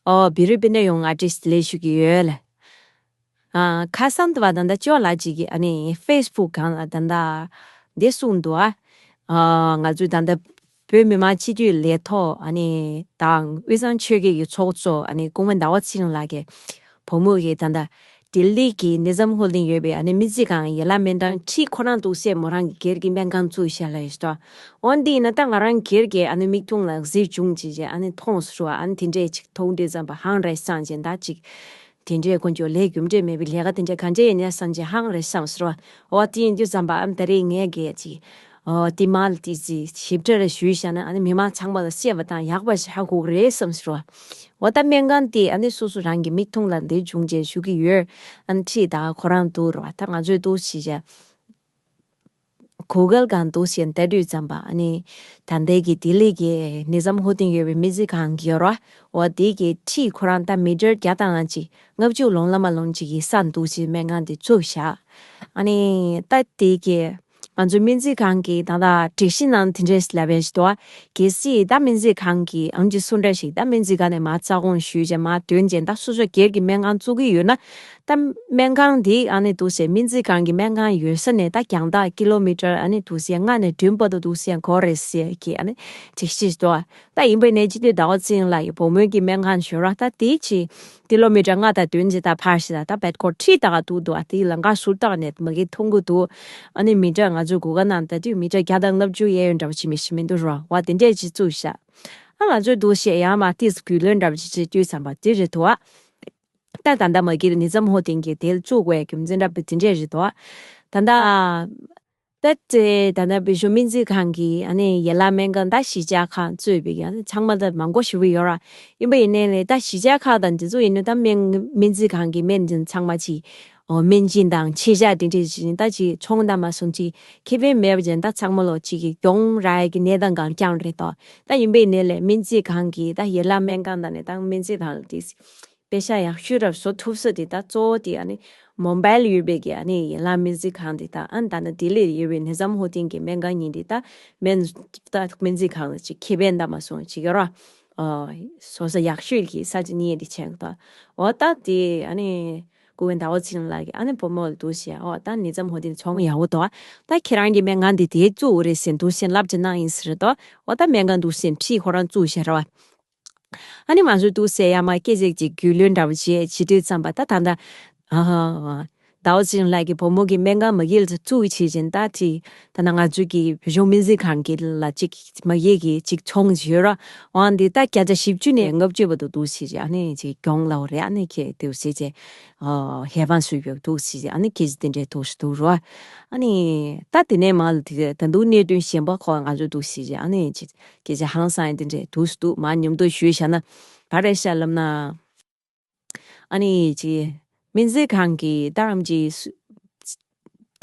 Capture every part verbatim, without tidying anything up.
ཨོ་བི་རི་པི་ནས་ཡོང་ཨར་ཊིསི་ལས་ཞུ་གི་ཡོད་ལ། ཨ་ཁ་སང་དུ་བ་ད་ལྟ་ཅོ་ལ་ཅིག་གི་ཨ་ནི་ཕེ་སི་བུག་སྒང་ལ་ད་ལྟ་འདི་གསུངས་འདུག་ཨ། ཨ་ང་ཚོས་ད་ལྟ་བོད་མི་མང་སྤྱི་འཐུས་ལས་ཐོག་ཨ་ནི་དང་དབུས་གཙང་ཆོལ་ཁའི་གི་ཚོགས་གཙོ་ཨ་ནི་སྐུ་ངོ་ཟླ་བ་ཚེ་རིང་ལགས་ཀྱི་བུ་མོ་གིས་ད་ལྟ་ལྡི་ལི་གི་ནི་ཛམ་ཧོ་ལྡིང་ཡོད་པའི་ཨ་ནི་སྨན་རྩིས་ཁང་ཡན་ལག་སྨན་ཁང་ཁྲིད་ཁོ་རང་འདུག་སེ་མོ་རང་གི་སྒེར་གྱི་སྨན་ཁང་བཙུགས་བཞག་ལ་ཡོད་ཤི་ཏོ། འོན་ཏེ་ཡིན་ན་ད་ང་རང་སྒེར་གྱི་ཨ་ནི་མིག་མཐོང་ལ་གཟིགས་བྱུང་ཅི་བྱས་ཨ་ནི་མཐོང་སོང་ཨ་ནི་དེ་འདྲས་ཅིག་མཐོང་དུས་ཙམ་པ་ཧང་རེ་སང་བྱས་ད་ཅིག་དེ་འདྲས་དཀོན་མཆོག་ལས་རྒྱུ་འབྲས་མེད་པའི་ལས་ཀ་དེ་འདྲས་གང་འདྲས་ཡིན་ནས་བསམ་བྱས་ཧང་རེ་སང་སོང་བ། འོ་དེ་ཡིན་དུས་ཙམ་པ་ཨ་ནི་ད་རེས་ངས་གས་ཅིག་འོ་དེ་མ་ལ་དེ་ཅིག་ཞིབ་ཕྲ་རེ་ཞུས་བཞག་ན་ཨ་ནི་མི་མང་ཚང་མ་ལ་གསལ་བ་དང་ཡག་པ་ཞིག་ཧ་གོ་གི་རེད་བསམ་སོང་བ། འོ་ད་སྨན་ཁང་དེ་ཨ་ནི་སོ་སོ་རང་གི་མིག་མཐོང་ལ་འདི་བྱུང་རྗེས་ཞུ་གི་ཡོད། ཨ་ནི་ཁྲིད་ད་ཁོ་རང་འདུག་ར་བ་ད་ང་ཚོས་འདུག་ཞིག་བྱས། གུ་གལ་སྒང་འདུག་ཞེས་བལྟ་དུས་ཙམ་པ་ཨ་ནི་ད་ལྟའི་གི་ལྡི་ལི་གི་ནི་ཛམ་ཧོ་ལྡིང་ཡོད་པའི་སྨན་རྩིས་ཁང་གི་ཡོད་ར་འོ་དེ་གི་ཁྲིད་ཁོ་རང་ད་མི་ཊར་བརྒྱ་དང་ཅིག་ལྔ་བཅུ་ལོང་ལ་མ་ལོང་ཅིག་གི་ས་འདུག་ཞེས་སྨན་ཁང་དེ་བཙུགས་བཞག་ཨ་ནི་ད་དེ་གི་ང་ཚོའི་སྨན་རྩིས་ཁང་གི་ད་ལྟ་སྒྲིག་གཞི་ནང་དེ་འདྲས་ལབ་པའི་ཞིག་འདུག་གལ་སྲིད་ད་སྨན་རྩིས་ཁང་གི་ཨང་ཅི་སུ་འདྲ་ཞིག་ད་སྨན་རྩིས་ཁང་ནས་མ་རྩ་དགོངས་ཞུས་བྱས་མ་འདོན་བྱས་ད་སོ་སོ་སྒེར་གྱི་སྨན་ཁང་བཙུགས་ཀྱི་ཡོད་ན། ད་སྨན་ཁང་འདི་ཨ་ནི་འདུག་སེ་སྨན་རྩིས་ཁང་གི་སྨན་ཁང་ཡོད་ས་ནས་ད་རྒྱང་ཐག་ཀི་ལོ་མི་ཊར་ཨ་ནི་འདུག་སེ་ལྔ་ནས་བདུན་བར་དུ་འདུག་སེ་འགོར་རེད་ཟེར་གི་ཨ་ནི་ཅིག་ཤེས་འདུག་ད་ཡིན་པའི་ནས་སྤྱི་འཐུས་ཟླ་བ་ཚེ་རིང་ལགས་ཀྱི་བུ་མོའི་གི་སྨན་ཁང་ཞོར་ར་ད་དེའི་ཆེད་ཀི་ལོ་མི་ཊར་ལྔ་དང་བདུན་ཅིག་ད་ཕར་ཞིག་ད་ད་བེད་ཀོ་ཁྲིད་ད་ག་འདུག་འདུག་ཨ་དེའི་ལམ་ཁ་ཟུར་ལྟག་ནས་མ་གི་མཐོང་གི་འདུག་ཨ་ནི་མི་ཊར་ང་ཚོའི་གུ་གལ་ནང་ལྟ་དུས་མི་ཊར་བརྒྱ་དང་ལྔ་བཅུ་གཡས་གཡོན་འདྲ་པོ་ཅིག་མི་འདུག་ར་བ་དེ་འདྲས་ཅིག་བཙུགས་ཤག་ཨ་ང་ཚོའི་འདུག་སེ་ཡང་མ་ཏིས་རྒྱུས་ལོན་འདྲ་པོ་ཅིག་བྱེད་དུས་ཙམ་པ་དེ་རེད་འདུག་ཨ། ད་ད་ལྟ་མ་གིར་ནི་ཛམ་ཧོ་ལྡིང་གི་དེ་བཙུགས་པའི་རྒྱུ་མཚན་འདྲ་པོ་དེ་འདྲས་རེད་འདུག་ཨ། ད་ལྟ་ད་དེ་ད་ལྟ་བི་ཤོ་སྨན་རྩིས་ཁང་གི་ཨ་ནི་ཡན་ལག་སྨན་ཁང་ད་གཞིས་ཆགས་ཁག་གཙོས་པའི་ཨ་ནི་ཚང་མ་ད་མང་པོ་ཞེ་པོ་ཡོད་ར། ཡིན་པ་ཡིན་ནའི་ལས་ད་གཞིས་ཆགས་ཁག་དང་འདི་ཚོ་ཡིན་ན་ད་སྨན་སྨན་རྩིས་ཁང་གི་སྨན་འདི་ཚང་མ་ཅིག་ཨོ་སྨན་སྦྱིན་དང་ཆེད་བཞག་དེ་འདྲས་ཅིག་ད་ཅིག་ཚོང་ད་མ་སོང་ཅིག་ཁེ་ཕན་མེད་པ་ཅན་ད་ཚང་མ་ལོ་ཅིག་གི་གྱོང་རག་ཡ་གི་གནས་སྟངས་གང་རྐྱང་རེད་དོ། ད་ཡིན་པའི་ནས་ལས་སྨན་རྩིས་ཁང་གི་ད་ཡན་ལག་སྨན་ཁང་དང་ནས་ད་སྨན་རྩིས་ཁང་ལ་དེ་དཔེ་ཤ་ཡག་ཤོས་རབ་བཟོ་ཐུབ་ས་དེ་ད་གཙོ་བོ་དེ་ཨ་ནི་མོ་བྷལ་ཡོད་པའི་གི་ཨ་ནི་ཡན་ལག་སྨན་རྩིས་ཁང་དེ་ད་ཨ་ནི་ད་ནི་ལྡི་ལིར་ཡོད་པའི་ནི་ཛམ་ཧོ་ལྡིང་གི་སྨན་ཁང་གཉིས་དེ་ད་སྨན་ད་སྨན་རྩིས་ཁང་ལ་ཅིག་ཁེ་ཕན་ད་མ་སོང་ཅིག་ཡོད་ར། ཨ་བཟོ་ས་ཡག་ཤོས་ཀྱི་ས་ཆ་གཉིས་དེ་ཆེན་ད་འོ་ད་དེ་ཨ་ནི་སྐུ་ངོ་ཟླ་བ་ཚེ་རིང་ལགས་ཀྱི་ཨ་ནི་བུ་མོ་ལ་འདུག་ཟེར་འོ་ད་ནི་ཛམ་ཧོ་ལྡིང་ཚོང་ཡག་པོ་འདུག་ད་ཁྱེད་རང་གི་སྨན་ཁང་དེ་དེ་བཙུགས་རེད་ཟེར་འདུག་ཟེར་ལབ་ཅིག་གནང་ཡིན་ཟེར་དོ། འོ་ད་སྨན་ཁང་འདུག་ཟེར་ཁྲིད་ཁོ་རང་བཙུགས་ཤར་བ། ཨ་ནི་ང་ཚོས་འདུག་ཟེར་ཡ་མ་སྐད་ཅིག་ཅིག་རྒྱུས་ལོན་འདྲ་བོ་བྱས་བྱེད་དུས་ཙམ་པ་ད་ད་ད་ཨ་ཧ་ཟླ་བ་ཚེ་རིང་ལགས་ཀྱི་བུ་མོ་གི་སྨན་ཁང་མ་གིར་བཙུགས་བྱེད་བཞིན་ད་དེ་ད་ན་ང་ཚོས་ཀྱི་བོད་ལྗོངས་སྨན་རྩིས་ཁང་གི་ལ་ཅིག་མ་གིར་གི་ཅིག་ཚོང་བྱེད་ར་འོང་འདི་ད་བརྒྱ་ཆ་བཞི་བཅུ་ནས་ལྔ་བཅུ་བར་དུ་འདུག་ཟེར་ཨ་ནི་ཅིག་གྱོང་ལ་འོ་རེད་ཨ་ནི་ཁྱེད་དེ་ཟེར་བྱས་ཨ་ཧེ་ཕན་སུ་ཡོད་འདུག་ཟེར་ཨ་ནི་ཁྱེད་ཅིག་དེ་འདྲའི་འདུག་ཟེར་འདུག་ར་ཨ་ནི་ད་དེ་ནས་མ་ལ་དེ་ད་འདུག་གནད་དོན་གཞན་པ་ཁོ་ང་ཚོ་འདུག་ཟེར་བྱས་ཨ་ནི་ཅིག་སྐད་ཆ་ཧང་སང་ཡ་དེ་འདྲས་འདུག་སུ་འདུག་མ་མཉམ་དུ་ཞུས་བཞག་ན་ག་རེ་བཤད་ལབ་ན། ཨ་ནི་ཅི། སྨན་རྩིས་ཁང་གི་ད་ཨམ་ཅི་སུ་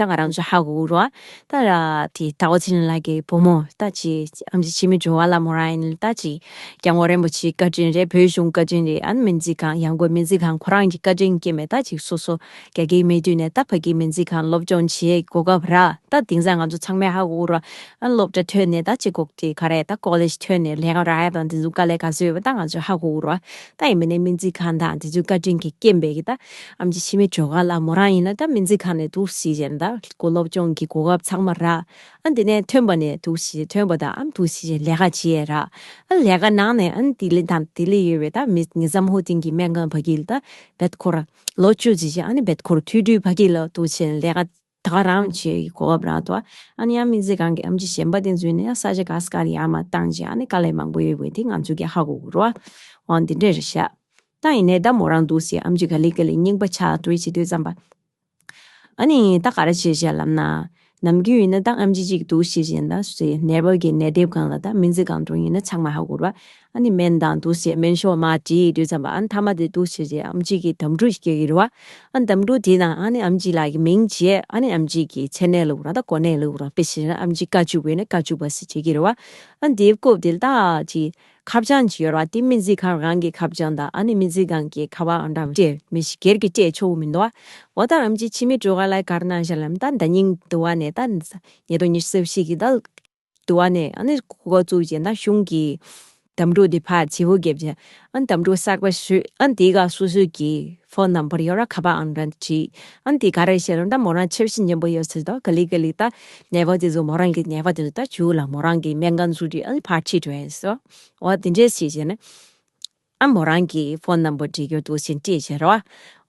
ད་ང་རང་ཚོ་ཧ་གོ་རོ། ད་ར་དེ་ཟླ་བ་ཚེ་རིང་ལགས་ཀྱི་བུ་མོ་ད་ཅི་ཨམ་ཅི་འཆི་མེད་སྒྲོལ་དཀར་ལགས་མོ་རང་ཡིན་ད་ཅི་སྐྱབས་མགོན་རིན་པོ་ཆེའི་བཀའ་དྲིན་རེད། བོད་གཞུང་བཀའ་དྲིན་རེད། ཨ་ནི་སྨན་རྩིས་ཁང་ཡང་སྒོས་སྨན་རྩིས་ཁང་ཁོ་རང་གི་བཀའ་དྲིན་སྐྱེས་མེད་ད་ཅི་སོ་སོ་རྒྱ་སྐྱེད་མེད་དུས་ནས་ད་ཕ་གི་སྨན་རྩིས་ཁང་སློབ་སྦྱོང་བྱེད་གོ་སྐབས་རག་ད་དེང་སང་ང་ཚོ་ཚང་མས་ཧ་གོ་རོ། ཨ་སློབ་གྲྭ་ཐོན་ནས་ད་ཅི་ལྐོག་དེ་ག་རེ་ད་ཀོ་ལེཇ་ཐོན་ནས་ལས་ཀ་རག་ཡ་དང་དེ་ཚོ་དཀའ་ལས་ག་ཚོད་ཡོད་པ་ད་ང་ཚོས་ཧ་གོ་རོ། ད་ཡིན་མིན་ནས་སྨན་རྩིས་ཁང་དང་དེ་ཚོའི་བཀའ་དྲིན་གྱིས་རྐྱེན་པས་ཀྱི་ད་ཨམ་ཆི་འཆི་མེད་སྒྲོལ་དཀར་ལགས་མོ་རང་ཡིན་ན་ད་སྨན་རྩིས་ཁང་ནས་འདུག་སེ་བྱས་ནས་ད་གོ་སློབ་སྦྱོང་གི་གོ་སྐབས་ཚང་མ་རག་ཨ་དེ་ནས་ཐོན་པ་ནས་འདུག་སེ་ཐོན་པ་དང་ཨམ་འདུག་སེ་བྱས་ལས་ཀ་བྱེད་ཡས་རག་ཨ་ལས་ཀ་ནང་ནས་ཨ་ལྡི་ལི་དང་ལྡི་ལི་ཡོད་པའི་ད་མི་ནི་ཙམ་ཧོ་ཏིང་གི་སྨན་ཁང་ཕ་གི་ལ་ད་བེད་ཁོ་ར་ལོ་བཅུ་ཙམ་བྱས་ཨ་ནི་བེད་ཁོ་ར་ཐུགས་སྤྲུལ་ཕ་གི་ལ་འདུག་སེ་ལས་ཀ་ད་ག་རང་བྱེད་ཀྱི་གོ་སྐབས་རག་འདུག་ཨ་ནི་ཡང་སྨན་རྩིས་ཁང་གི་ཨམ་ཆི་གཞན་པ་དེ་ཚོས་ནི་ཡང་ས་ཆ་ག་ས་ག་རེ་ཡར་མར་བཏང་རྗེས་ཨ་ནི་དཀའ་ལས་མང་པོ་ཡོད་པའི་དེ་ང་ཚོས་ཀྱང་ཧ་གོ་གི་རེད་བ། འོ་འདི་འདྲས་རེད་ཤག་ད་ཡིན་ནའི་ད་མོ་རང་འདུག་སེ་ཨམ་ཆི་ག་ལེ་ག་ལེ་རྙིང་པ་ཆགས་འགྲོ་བྱེད་དུས་ཙམ་པ། ཨ་ནི་ད་ག་རེ་བྱེད་བྱེད་ལབ་ན། ནམ་རྒྱུན་ཡིན་ན་ད་ཨམ་ཆི་གཅིག་འདུག་སེ་བྱས་ན་ད་ནད་པ་གི་ནད་དེབ་སྒང་ལ་ད་སྨན་རྩིས་སྒང་འགྲོ་ཡིན་ན་ཚང་མ་ཧ་གོ་རེད་བ། ཨ་ནི་སྨན་དང་འདུག་སེ་སྨན་ཤོག་མར་བྲིས་དུས་ཙམ་པ་ཨ་ནི་མཐའ་མ་དེ་འདུག་སེ་བྱས་ཨམ་ཆི་གི་དམ་ཕྲུག་ཞིག་སྐྱེ་གི་རེད་བ། ཨ་ནི་དམ་ཕྲུག་དེ་དང་ཨ་ནི་ཨམ་ཆི་ལགས་ཀྱི་མིང་བརྗེས་ཨ་ནི་ཨམ་ཆི་གི་མཚན་གནས་ལབ་ར་ད་གོ་གནས་ལབ་ར་དཔེ་བྱས་ན་ཨམ་ཆི་ཀ་ཅུ་བས་ན་ཀ་ཅུ་པ་ཟེར་བྱེད་ཀྱི་རེད་བ། ཨ་ནི་དེའི་སྐབས་དེ་ལ་ད་ཅི་ཁ་བྱང་ཅིག་ཡོད་ར་དེ་སྨན་རྩིས་ཁང་རང་གི་ཁ་བྱང་དང་ཨ་ནི་སྨན་རྩིས་ཁང་གི་ཁ་པར་ཨང་གྲངས་སྤྲད་མི་ཞིག་སྒེར་གྱི་སྤྲད་ཆོག་གི་མི་འདུག་བ། འོ་ད་ཨམ་ཆི་འཆི་མེད་སྒྲོལ་དཀར་ལགས་ག་རེ་གནང་བཞག་ལབ་ན་ད་ཟླ་ཉིན་དུ་བ་ནས་ད་ཉིས་སྟོང་ཉི་ཤུ་རྩ་བཞི་གི་ད་དུ་བ་ནས་ཨ་ནི་གོ་སྐབས་བཙུགས་རྗེས་ད་གཞུང་གི་ དམ་ཕྲུག་དེ་ཕར་བརྗེ་པོ་བརྒྱབ་བྱས། ཨ་ནི་དམ་ཕྲུག་གསར་པ་བཟོས། ཨ་ནི་དེའི་སྒང་སོ་སོའི་གི་ཕོན་ནམ་བར་ཡོད་ར། ཁ་པར་ཨང་གྲངས་བྲིས། ཨ་ནི་དེ་ག་རེ་བྱས་རུང་ད་མོ་རང་འཆར་གཞི་ཉམས་པོ་ཡོད་ཟེར་དོ། ག་ལེ་ག་ལེ་ད་ནད་པ་དེ་ཚོ་མོ་རང་གི་ནད་པ་དེ་ཚོ་ད་བྱུག་ལ་མོ་རང་གི་སྨན་ཁང་བཙུགས་དུས་ཨ་ནི་ཕར་ཁྲིད་འགྲོ་ཡིན་སོ། འོ་དེ་འདྲས་བྱས་བྱས་ནས། ཨ་མོ་རང་གི་ཕོན་ནམ་བར་བྲིས་རྒྱུ་འདུག་ཟེར་བྲིས་བྱས་ར།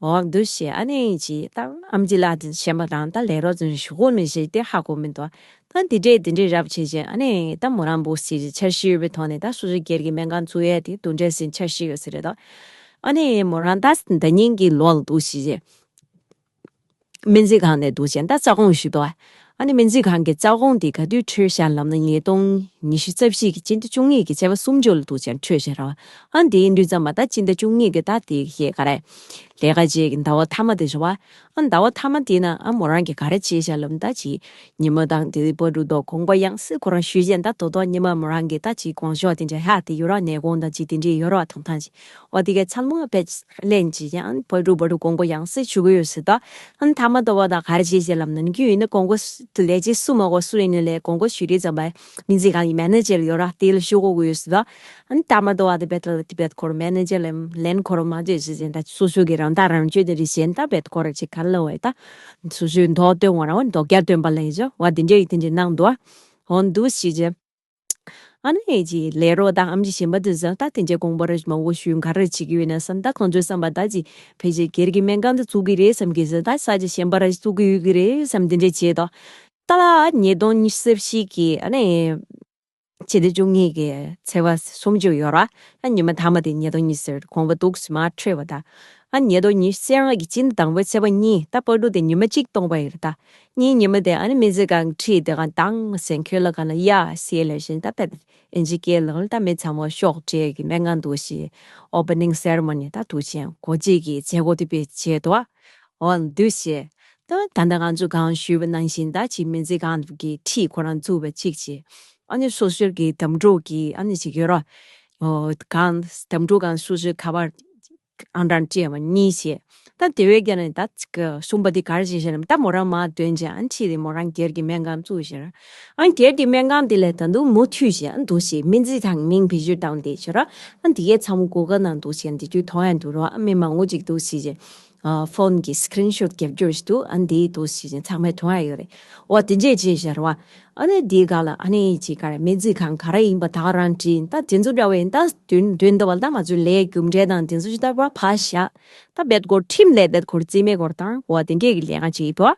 འོ་འདུག་བྱས་ཨ་ནི་ཅི་ད་ཨམ་ཆི་ལགས་དེ་གཞན་པ་དང་ད་ལས་རོགས་ཚོ་ཞུ་གོ་མི་ཤེས་ཏེ་ཧ་གོ་མི་འདུག་ད་འདི་འདྲས་འདི་འདྲས་རབ་བྱས་བྱས་ཨ་ནི་ད་མོ་རང་བུ་སི་འཆར་གཞི་ཡོད་པའི་ཐོག་ནས་ད་སོ་སོའི་སྒེར་གྱི་སྨན་ཁང་བཙུགས་ཡས་དེ་དེ་འདྲས་ཟེར་འཆར་གཞི་ཡོད་ཟེར་རེད་དོ། ཨ་ནི་མོ་རང་ད་ཟླ་ཉིན་གྱི་ལོག་འདུག་བྱས་བྱས། སྨན་རྩིས་ཁང་ནས་འདུག་བྱས་ད་རྩ་དགོངས་ཞུས་འདུག་ཨ་ནི་སྨན་རྩིས་ཁང་གི་རྩ་དགོངས་དེ་ག་དུས་འཕྲོད་བཞག་ལབ་ན་ཉིས་སྟོང་ཉི་ཤུ་རྩ་བཞི་གི་སྤྱི་ཟླ་བཅུ་གཉིས་ཀྱི་ཚེས་པ་སུམ་ཅུ་ལ་འདུག་བྱས་འཕྲོད་བཞག་ར། ཨ་འདི་ཡིན་དུས་ཙམ་པ་ད་སྤྱི་ཟླ་བཅུ་གཉིས་ཀྱི་ད་དེ་ཞེས་ག་རེ། ལས་ཀ་བྱེད་ཀྱི་ཟླ་བ་མཐའ་མ་དེ་རེད་བ། ཨ་ཟླ་བ་མཐའ་མ་དེ་ན་ཨ་མོ་རང་གིས་ག་རེ་བྱས་བཞག་ལབ་ན་ད་ཅི། ཉི་མ་དང་དེ་བར་དུ་དོ་དགོངས་པ་ཡང་སེ་ཁོ་རང་ཞུས་བྱས་ད་དོ་དོ་ཉི་མ་མོ་རང་གིས་ད་ཅི་དགོངས་ཞུ་དེ་འདྲ་ཧ་དེ་ཡོད་ར། ནས་དགོངས་དང་ཅི་དེ་འདྲས་ཡོད་ར་ཐོང་ཐང་ཅི། འོ་དེ་གའི་ཚང་མ་བེད་ལེན་བྱེད་ཀྱང་བར་དུ་བར་དུ་དགོངས་པ་ཡང་སེ་ཞུ་གི་ཡོད་ཟེར་ད། ཨ་ནི་མཐའ་མ་དོ་བ་དང་ག་རེ་བྱེད་ཅེས་ལབ་ན་ནི་རྒྱུ་ཡིན་ན་དགོངས་པ་ལས་བྱེད་སུ་མ་གོ་སུ་ཡིན་ནི་ལས་དགོངས་པ་ཞུ་དུས་ཙམ་པ་སྨན་རྩིས་ཁང་གི་མེ་ནེ་ཇར་ཡོད་ར་དེ་ལ་ཞུ་དགོས་ཀྱི་ཡོད་ཟེར་ད། ཨ་ནི་མཐའ་མ་དོ་བ་དེ་བེད་ལ་དེ་བེད་ཁོ་རང་མེ་ནེ་ཇར་ལ་ལན་ཁོ་རང་མ་འདོད་ཟེར་ཟེར་ད་སོ་སོ་གི་རང་ཐག་རང་གཅོད་དེ་རེད་ཟེར་ད་བེད་ཁོ་རང་ཅིག་ག་ལ་བས་ད། སོ་སོའི་མདོག་སྟོན་བ་ར་བ་མདོག་རྒྱ་སྟོན་པ་ལ་ཡིན་ཅོ་བ་དེ་འདྲས་ཡིན་དེ་འདྲས་གནང་འདུག་ཨ། འོ་འདུག་ཞེས་བྱས། ཨ་ནི་ཅི་ལས་རོགས་དང་ཨམ་ཆི་གཞན་པ་དེ་ཚོ་ད་དེ་འདྲའི་དགོངས་པ་རེ་མང་པོ་ཞུ་ག་རེ་བྱེད་ཀྱི་ཡོད་ན་བསམ་ད་ཁོང་ཚོའི་བསམ་པ་ད་ཅི་ཕལ་ཆེར་སྒེར་གྱི་སྨན་ཁང་དུ་བཙུགས་ཀྱི་རེད་བསམ་གྱི་ཟེར་ད་ས་ཆ་གཞན་པ་ར་བཙུགས་ཀྱི་ཡོད་ཀྱི་རེད་བསམ་དེ་འདྲས་བྱས་ཏོ། ད་ལ་ཉིས་སྟོང་ཉི་ཤུ་རྩ་བཞི་གི་ཨ་ནི་ཕྱི་ཟླ་བཅུ་གཉིས་ཀྱི་ཚེས་པ་སུམ་ཅུ་ཡོད་ར། ཨ་ཉི་མ་མཐའ་མ་དེ་ཉིས་སྟོང་ཉི་ཤུ་རྩ་དགོངས་པ་འདུག་སེ་མར་འཕྲོད་པ་ད། ཨ་ཉིས་སྟོང་ཉི་ཤུ་རྩ་ལྔ་གི་སྤྱི་ཟླ་དང་པོའི་ཚེས་པ་གཉིས་ད་བར་དུ་དེ་ཉི་མ་གཅིག་སྟོང་པ་ཡིན་རེད་ད། གཉིས་ཉི་མ་དེ་ཨ་ནི་སྨན་རྩིས་ཁང་ཁྲིད་དེ་གང་དང་སེང་ཁྱོད་ལ་གང་ལ་ཡ་སེ་ལ་བཞིན་ད་ཕེབས་ཨིན་ཇི་སྐད་ལ་ད་མི་ཚང་མ་ཤོག་དྲེལ་གི་སྨན་ཁང་འདུག་ཞེས་ཨོ་པ་ནིང་སེ་རི་མོ་ནི་ད་འདུག་ཅན་གོ་རྗེས་ཀྱི་མཛད་སྒོ་དེ་པེ་བྱས་འདུག་ཨ། འོ་འདུག་ཞེས། ད་ད་ལྟ་ང་ཚོ་གང་ཞུས་པ་ནང་བཞིན་ད་ཅིག་སྨན་རྩིས་ཁང་གི་ཁྲིད་ཁོ་རང་བཙུགས་པ་གཅིག་བྱས། ཨ་ནི་སོ་སོའི་གི་དམ་ཕྲུག་གི་ཨ་ནི་ཅིག་ཡོད་ར། ཨོ་གང་དམ་ཕྲུག་གང་སོ་སོའི་ཁ་པར་ཨང་གྲངས་སྤྲད་པ་གཉིས་བྱས། ད་དེ་བས་ཀྱང་ནི་ད་ཅིག་གསུམ་པ་དེ་ག་རེ་བྱས་ཤེ་ན་ད་མོ་རང་མར་འདོན་བྱས་ཨ་ནི་ཁྲིད་དེ་མོ་རང་སྒེར་གྱི་སྨན་ཁང་བཙུགས་ཤེ་ན། ཨ་ནི་སྒེར་གྱི་སྨན་ཁང་དེ་ལས་ད་དུང་མུ་མཐུད་བྱས་ཨ་ནི་འདུག་ཞེས་སྨན་རྩིས་དང་མིང་བེད་སྤྱོད་བཏང་དེ་ཤེ་ར། ཨ་ནི་དེ་གའི་ཚང་མ་གུ་གལ་ནང་འདུག་ཞེས་འདི་དུས་མཐོང་ཡ་འདུག་ར། ཨ་མི་མང་པོ་ཅིག་འདུག་ཞེས་བྱས། ཨ་ཕོན་གྱི་སི་ཀི་རིན་ཤོཊ་རྒྱབ་སྐྱོར་ཞིག་འདུག་ཨ་འདིའི་འདུག་ཞེས་ཚང་མས་མཐོང་ཡ་ཡོད་རེད། འོ་དེ་འདྲས་བྱས་བཞག་ར་བ། ཨ་ནི་འདིའི་སྒང་ལ་ཨ་ནི་ཅིག་ག་རེ་སྨན་རྩིས་ཁང་ག་རེ་ཡིན་པ་ད་ག་རང་བྲིས་ད་དེ་ཚོ་འདྲ་བའི་ད་དོན་དོན་འདྲ་བ་ད་ང་ཚོའི་ལས་རྒྱུ་འབྲས་དང་དེ་ཚོ་ཅི་ལྟ་བ་ཕར་བཞག་ད་བེད་སྐོར་ཁྲིམས་ལས་བེད་སྐོར་རྩིས་མེད་སྐོར་དང་འོ་དེ་འདྲས་ཀྱི་ལས་ཀ་ཅིག་ཡིན་པ།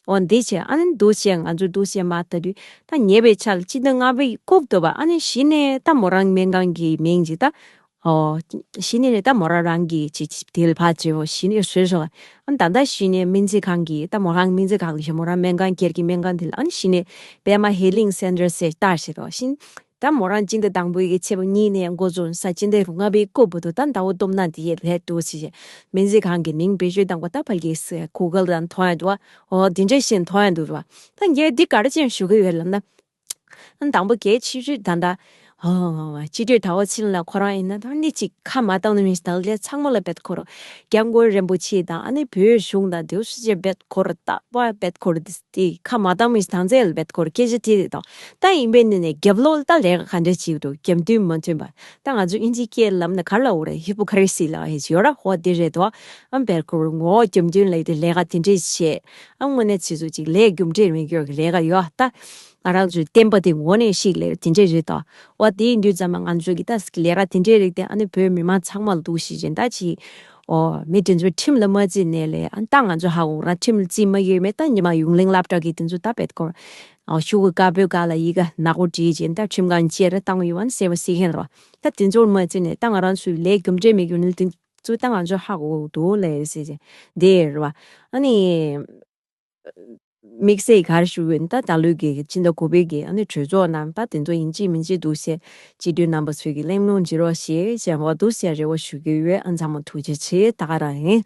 འོ་འདི་བྱས་ཨ་ནི་འདུག་བྱས་ང་ཚོ་འདུག་བྱས་མ་ལྟ་དུས་ད་ཉེ་བའི་ཆར་ལ་སྤྱི་ཟླ་ལྔ་པའི་རྐུབ་ཐུབ་པ་ཨ་ནི་གཞི་ནས་ད་མོ་རང་སྨན་ཁང་གི་མིང་ཅིག་ད། ཨོ། གཞི་ནས་ནི་ད་མོ་རང་རང་གི་ཅི་ཅི་དེ་ལ་ཕར་བྱེད་འོ་གཞི་ནས་བཟོས་སོང་། ཨ་ད་ལྟ་གཞི་ནས་སྨན་རྩིས་ཁང་གི་ད་མོ་རང་སྨན་རྩིས་ཁང་གི་མོ་རང་སྨན་ཁང་སྒེར་གྱི་སྨན་ཁང་དེ་ལ་ཨ་ནི་གཞི་ནས་པད་མ་ཧི་ལིང་སེན་ཊར་ཟེར་ལྟར་བྱེད་རོགས་ཤིན། ད་མོ་རང་སྤྱི་ཟླ་དང་པོའི་གི་ཚེས་པ་གཉིས་ནས་འགོ་བཙུགས་ས་སྤྱི་ཟླ་ལྔ་པའི་རྐུབ་བར་དུ་ད་ཟླ་བ་སྟོང་ན་དེ་ཡས་ལས་འདུག་ཟེར་བྱས་སྨན་རྩིས་ཁང་གི་མིང་བེད་སྤྱོད་བཏང་པ་ད་ཕལ་སྐད་སི་གུ་གལ་དང་མཐོང་ཡ་འདུག་བ། འོ་དེ་འདྲ་ཞིག་མཐོང་ཡ་འདུག་བ། ད་ངས་འདི་ག་རེ་ཅན་ཞུ་གི་ཡོད་ལབ་ན། དང་པོ་གལ་ཆེ་ཤོས་ད་ལྟ། སྤྱི་འཐུས་ཟླ་བ་ཚེ་རིང་ལགས་ཁོ་རང་ཡིན་ན་ད་ནི་གཅིག་ཁ་མ་བཏང་ནི་མི་ཞིག་ད་ལས་ཚང་མ་ལ་བེད་ཁོ་རང་། སྐྱབས་མགོན་རིན་པོ་ཆེ་དང་ཨ་ནི་བོད་གཞུང་དང་དེའུ་སུ་ཅེ་བེད་ཁོ་རང་རྟག་པ་བེད་ཁོ་རང་དེ་ཁ་མ་བཏང་མི་ཞིག་ད་མཛད་ལ་བེད་ཁོ་རང་སྐད་ཆ་དེ་རེད་དོ། ད་ཡིན་པའི་ནི་ནས་རྒྱབ་ལོགས་ད་ལས་ཀ་ག་འདྲ་བྱེད་འདུག་རྒྱབ་མདུན་མ་མཐུན་པ། ད་ང་ཚོ་ཨིན་ཇི་སྐད་ལབ་ན་ག་ལ་འོ་རེད་ཧི་པོ་ཁ་རེ་སི་ལ་ཧེ་ཅི་ཡོད་ར་ཧོ་དེ་རེད་དོ། ཨ་བེད་ཁོ་རང་ངོ་རྒྱབ་མདུན་ལ་དེ་ལས་ཀ་དེ་འདྲས་བྱེད། ཨ་དངོས་གནས་ཚིག་ཚུལ་ཅིག་ལས་རྒྱུ་འབྲས་མི་འགྱུར་གི་ལས་ཀ་ཡོད་ད། ང་རང་ཚོའི་བསྟན་པ་དེ་ངོ་ནས་ཤིག་ལས་དེ་འདྲས་རེད་དོ། འོ་དེ་ཡིན་དུས་ཙམ་པ་ང་ཚོ་གི་ད་ལས་ཀ་དེ་འདྲས་རིགས་དེ་ཨ་ནི་བོད་མི་མང་ཚང་མ་ལ་འདུག་ཤེས་ཅན་ད་ཅི། འོ་མི་དེ་ཚོ་ཁྲིམས་ལ་མ་བརྩིས་ནས་ལས་ཨ་ད་ང་ཚོ་ཧ་གོ་ར་ཁྲིམས་ལ་བརྩིས་མ་ཡོད་མེད་ད་ཉི་མ་ཡུང་ལིང་སློབ་གྲྭ་གི་དེ་ཚོ་ད་བེད་ཁོ། འོ་ཤུ་གུ་དཀར་པོའི་སྒང་ལ་ཡི་ག་ནག་པོ་བྲིས་ཅན་ད་ཁྲིམས་ཁང་བཅས་ར་བཏང་ཡོད་ཨ་ནི་སེ་བ་སི་ཁན་ར་ད་དེ་ཚོར་མ་བརྩིས་ནས་ད་ང་རང་ཚོའི་ལས་རྒྱུ་འབྲས་མི་འགྱུར་ནི་དེ་ཚོ་ད་ང་ཚོ་ཧ་གོ་འདུག་ལས་ཟེར་ཅན་དེ་ར་བ་ཨ་ནི། དམིགས་བསལ་གར་ཞུ་ཡོད་ད་ད་ལོའི་གི་སྤྱི་ཟླ་དགུ་པའི་གི་ཨ་ནི་གྲོས་ཚོགས་ནང་ད་དེ་ཚོ་ཡིན་གཅིག་མིན་གཅིག་འདུག་ཟེར་སྤྱི་འཐུས་རྣམ་པ་ཚོས་གི་གླེང་སློང་བྱེད་རོགས་ཞེས་བྱས་པ་འདུག་ཟེར་རེ་བ་ཞུ་གི་ཡོད། ཨ་ཚང་མ་ཐུགས་རྗེ་ཆེ་ད་ག་རང་ཡིན།